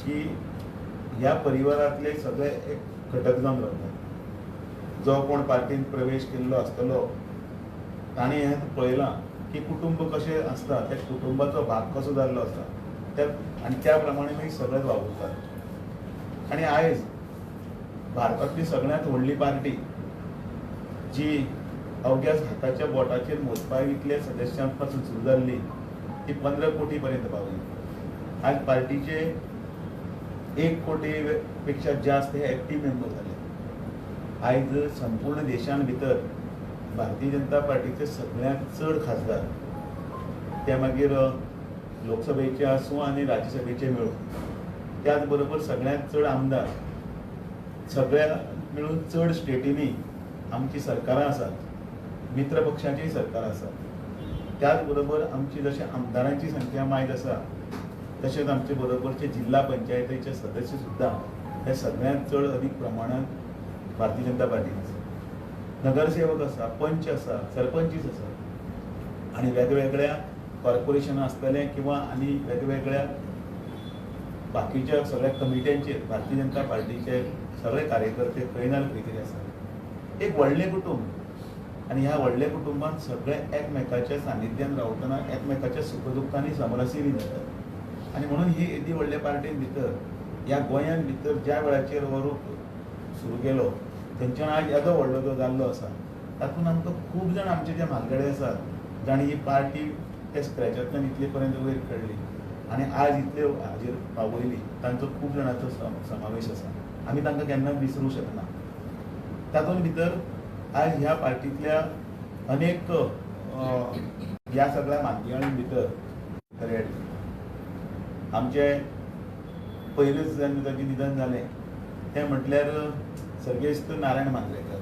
की ह्या परिवारांतले सगळे एक घटक जावन रावतात. जो कोण पार्टीन प्रवेश केल्लो आसतलो ताणें हें पळयलां की कुटुंब कशें आसता, त्या कुटुंबाचो भाग कसो जाल्लो आसा त्या आनी त्या प्रमाणे मागीर सगळेच वावुरतात. आनी आयज भारतांतली सगळ्यांत व्हडली पार्टी जी अवघ्या हाताच्या बोटाचेर मोजपा इतल्या सदस्यां पासून सुरू जाल्ली ती 15 कोटी पर्यंत पावली. आज पार्टीचे 1 कोटी पेक्षा जास्त हे एक्टीव मेंबर जाले. आयज संपूर्ण देशान भितर भारतीय जनता पार्टीचे सगळ्यांत चड खासदार, ते मागीर लोकसभेचे आसूं आनी राज्यसभेचे मेळून, त्याच बरोबर सगळ्यांत चड आमदार, सगळ्या मेळून चड स्टेटींनी आमची सरकारां आसात, मित्र पक्षांचीय सरकारां आसात. त्याच बरोबर आमची जशें आमदारांची संख्या मायज आसा तशेंच आमचे बरोबरचे जिल्हा पंचायतीचे सदस्य सुद्दां हे सगळ्यांत चड अदीक प्रमाणांत भारतीय जनता पार्टीन आसा. नगरसेवक आसा, पंच आसा, सरपंचीच आसा आनी वेगवेगळ्या कॉर्पोरेशनां आसतलें किंवा आनी वेगवेगळ्या बाकीच्या सगळ्या कमिट्यांचेर भारतीय जनता पार्टीचे सगळे कार्यकर्ते खंय ना खंय तरी आसा. एक व्हडलें कुटुंब आनी ह्या व्हडल्या कुटुंबान सगळे एकमेकाच्या सानिध्यान रावतना एकमेकाच्या सुखदुख्खांनी समरसी बी जातात. आनी म्हणून ही येदी व्हडल्या पार्टीन भितर ह्या गोंयान भितर ज्या वेळाचेर हो रूप सुरू केलो थंयच्यान आज येदो व्हडलो जो जाल्लो आसा तातूंत आमकां खूब जाण आमचे जे म्हालगडे आसात जांणी ही पार्टी त्या स्क्रॅचांतल्यान इतले पर्यंत वयर काडली आनी आज इतले हाजेर पावयली तांचो खूब जाणांचो समावेश आसा. आमी तांकां केन्नाच विसरूंक शकना. तातूंत भितर आज ह्या पार्टींतल्या अनेक ह्या सगळ्या माध्यमां भितर आमचे पयरूच जेन्ना ताचें निधन जालें तें म्हटल्यार सर्गेस्त नारायण मांद्रेकर.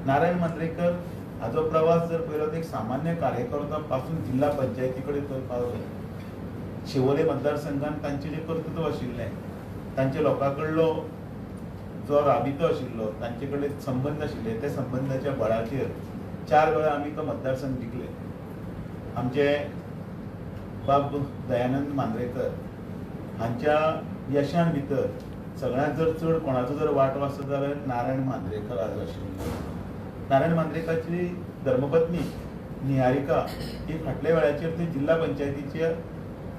नारायण मांद्रेकर हाजो प्रवास जर पळयलो तर एक सामान्य कार्यकर्ता पासून जिल्हा पंचायती कडेन तर पावलो. शिवोले मतदारसंघान तांचें जें कर्तृत्व आशिल्लें, तांचे लोकां कडलो जो राबितो आशिल्लो, तांचे कडेन संबंद आशिल्ले, त्या संबंदाच्या बळाचेर 4 वेळा आमी तो मतदारसंघ जिखले. आमचे बाब दयानंद मांद्रेकर हांच्या यशान भितर सगळ्यांत जर चड कोणाचो जर वांटो आसत जाल्यार नारायण मांद्रेकर हाजो आशिल्लो. नारायण मांद्रेकराची धर्मपत्नी निहारिका ही फाटल्या वेळाचेर ती जिल्हा पंचायतीचे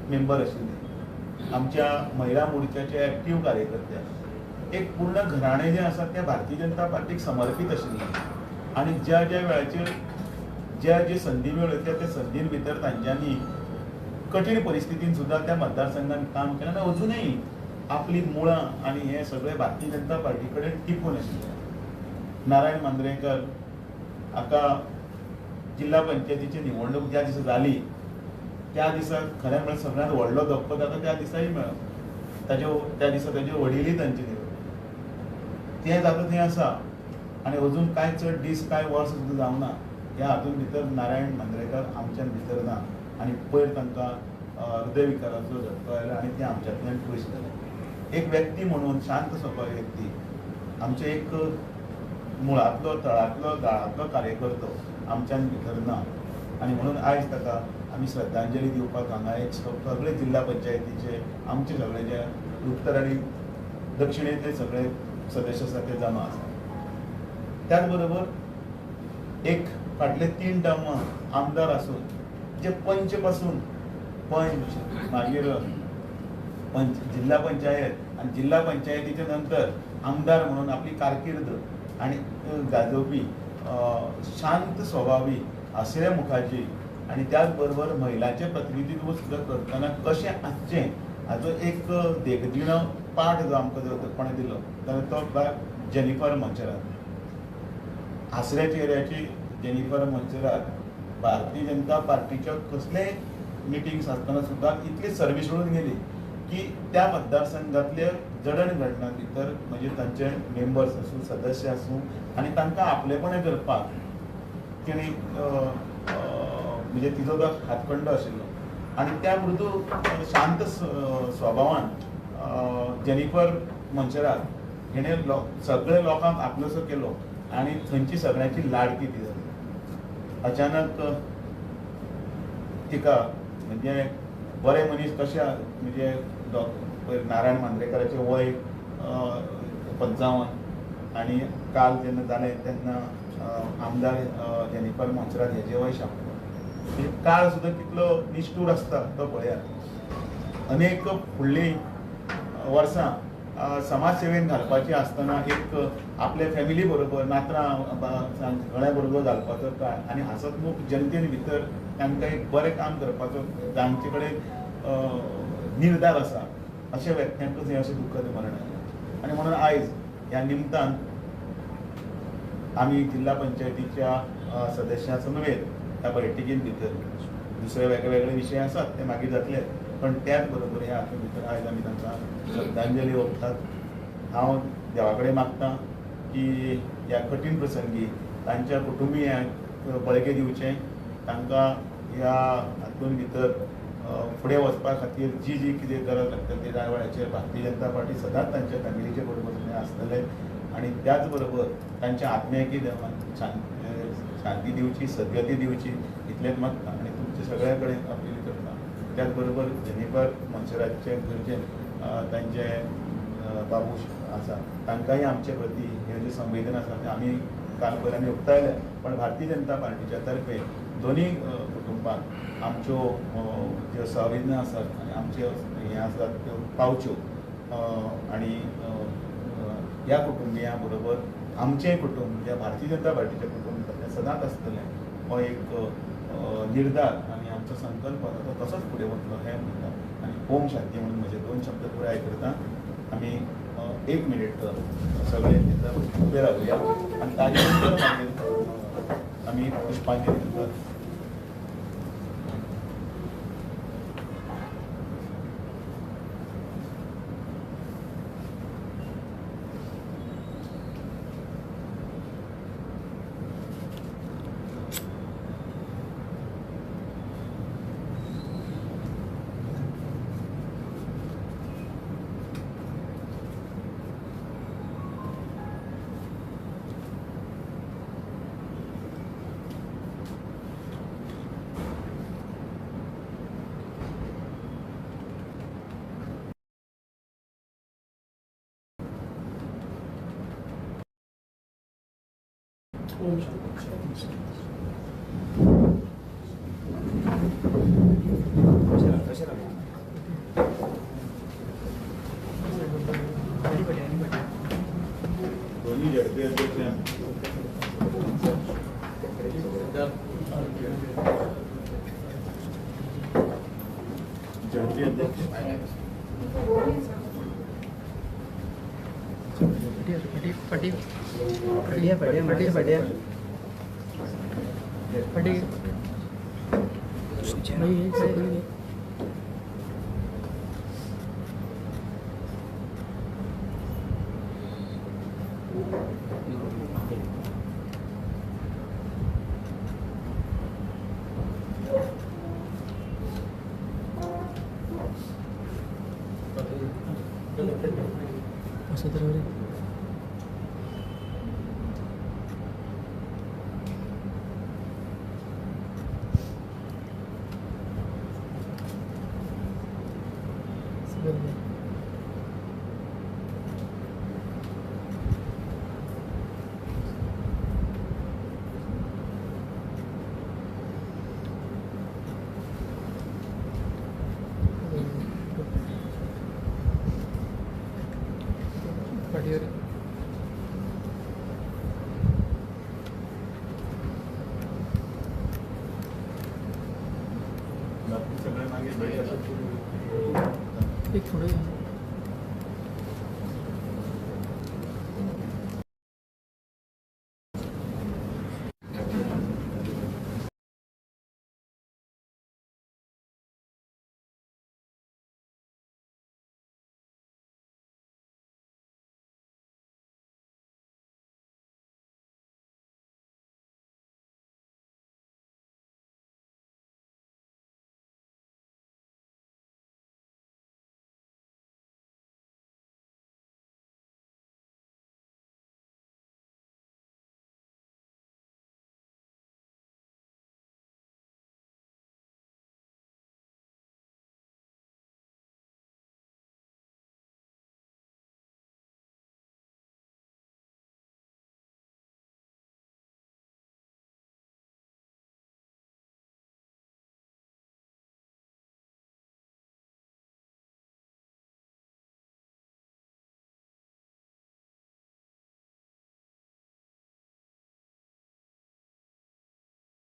मेंबर आशिल्ली, आमच्या महिला मोर्चाचे एक्टीव कार्यकर्ते. एक पूर्ण घराणें जें आसा तें भारतीय जनता पार्टीक समर्पीत आशिल्लें आनी ज्या ज्या वेळाचेर ज्या ज्या संदी मेळ्ळ्यो त्या त्या संदीन भितर तांच्यांनी कठीण परिस्थितीन सुद्दां त्या मतदारसंघान काम केलें आनी अजुनूय आपली मुळां आनी हें सगळें भारतीय जनता पार्टी कडेन टिकून आशिल्लें. नारायण मांद्रेकर हाका जिल्हा पंचायतीची निवडणूक ज्या दिसा जाली त्या दिसा खरें म्हळ्यार सगळ्यांत व्हडलो धक्को ताका त्या दिसाय मेळ्ळो. ताज्यो त्या दिसा ताजे वडीलय तांचे निवडले. तें जाता थंय आसा आनी अजून कांय चड दीस कांय वर्स सुद्दां जावना ह्या हातूंत भितर नारायण मांद्रेकर आमच्यान भितर ना आनी पयर तांकां हृदयविकाराचो झटको आयलो आनी ते आमच्यांतल्यान पयस जाले. एक व्यक्ती म्हणून शांत स्वभावी व्यक्ती, आमचे एक मुळांतलो तळांतलो गाळांतलो कार्यकर्तो आमच्यान भितर ना आनी म्हणून आयज ताका आमी श्रद्धांजली दिवपाक हांगा एक सगळे जिल्हा पंचायतीचे आमचे सगळे जे उत्तर आनी दक्षिणेंतले सगळे सदस्य आसा ते जमा आसा. त्याच बरोबर एक फाटले 3 टर्म आमदार आसून जे पंच पासून पंच मागीर पंच जिल्हा पंचायत आनी जिल्हा पंचायतीच्या नंतर आमदार म्हणून आपली कारकीर्द आनी गाजोवपी शांत स्वभावी हासऱ्या मुखाची आनी त्याच बरोबर महिलांचें प्रतिनिधित्व सुद्दां करतना कशें आसचें हाचो एक देखदिणो पाठ जो आमकां जर कोणें दिलो जाल्यार तो बाय जेनिफर मोन्सेरात. हासऱ्या चेहऱ्याची जेनिफर मोन्सेरात भारतीय जनता पार्टीच्या कसलेय मिटिंग्स आसतना सुद्दां इतली सर्वीस सोडून गेली की त्या मतदारसंघातले जडणघडणा भितर म्हणजे तांचे मेंबर्स आसूं, सदस्य आसूं आनी तांकां आपलेपणें करपाक तिणी म्हणजे तिचो जो हातखंडो आशिल्लो आनी त्या मृदू शांत स्वभावान जेनिफर मोन्सेरात हिणें सगळे लोकांक आपलोसो केलो आनी थंयची सगळ्यांची लाडकी ती जाली. अचानक तिका म्हणजे बरे मनीस कशे म्हणजे पयर नारायण मांद्रेकराचें वय 55 आनी काल जेन्ना जालें तेन्ना आमदार जेनिफर मोन्सेरात हेजें वय 100. म्हणजे काळ सुद्दां कितलो निश्ठूर आसता तो पळयात. अनेक फुडलीं वर्सां समाजसेवेन घालपाची आसतना एक आपल्या फॅमिली बरोबर नातरां सगळ्या बरोबर घालपाचो काळ आनी हांसतमुख जनतेन भितर तांकां एक बरें काम करपाचो जांचे कडेन निर्धार आसा अशा व्यक्त्यांकच हें अशें दुख्खद मरण आयलें. आनी म्हणून आयज ह्या निमतान आमी जिल्हा पंचायतीच्या सदस्यां समवेत ह्या बैठकीन भितर दुसरे वेगळे विशय आसात ते मागीर जातले, पण त्याच बरोबर ह्या हातूंत भितर आयज आमी तांकां श्रद्धांजली ओंपतात. हांव देवा कडेन मागता की ह्या कठीण प्रसंगी तांच्या कुटुंबियांक बळगें दिवचें, तांकां ह्या हातूंत भितर फुडें वचपा खातीर जी जी कितें गरज लागता ती त्या वेळाचेर भारतीय जनता पार्टी सदांच तांच्या फॅमिलीचे बरोबर आसतले आनी त्याच बरोबर तांच्या आत्म्याकय देवान शांती दिवची, सद्गती दिवची इतलेंच मागता आनी तुमचे सगळ्या कडेन अपील करता. त्याच बरोबर जेनिफर मोन्सेरातचे घरचे तांचे बाबू आसा तांकांय आमचे प्रती हे जे संवेदना आसा ते आमी काल पयर आमी उक्तायल्या, पण भारतीय जनता पार्टीच्या तर्फे दोनूय कुटुंबांक आमच्यो ज्यो संवेदना आसात आनी आमच्यो हें आसात त्यो पावच्यो आनी ह्या कुटुंबियां बरोबर आमचें कुटुंब ज्या भारतीय जनता पार्टीचें कुटुंब तें सदांच आसतलें हो एक निर्धार आनी आमचो संकल्प आसा तो तसोच फुडें वतलो हें म्हणटा. आनी ओम शांती म्हणून म्हजे 2 शब्द पुराय करता. आमी 1 मिनीट सगळे उबे रावया आनी ताजे नंतर मागीर आमी पुष्पांजली दितात. दोन्ही झडपी अध्यक्ष झडपी अध्यक्ष एक थोडं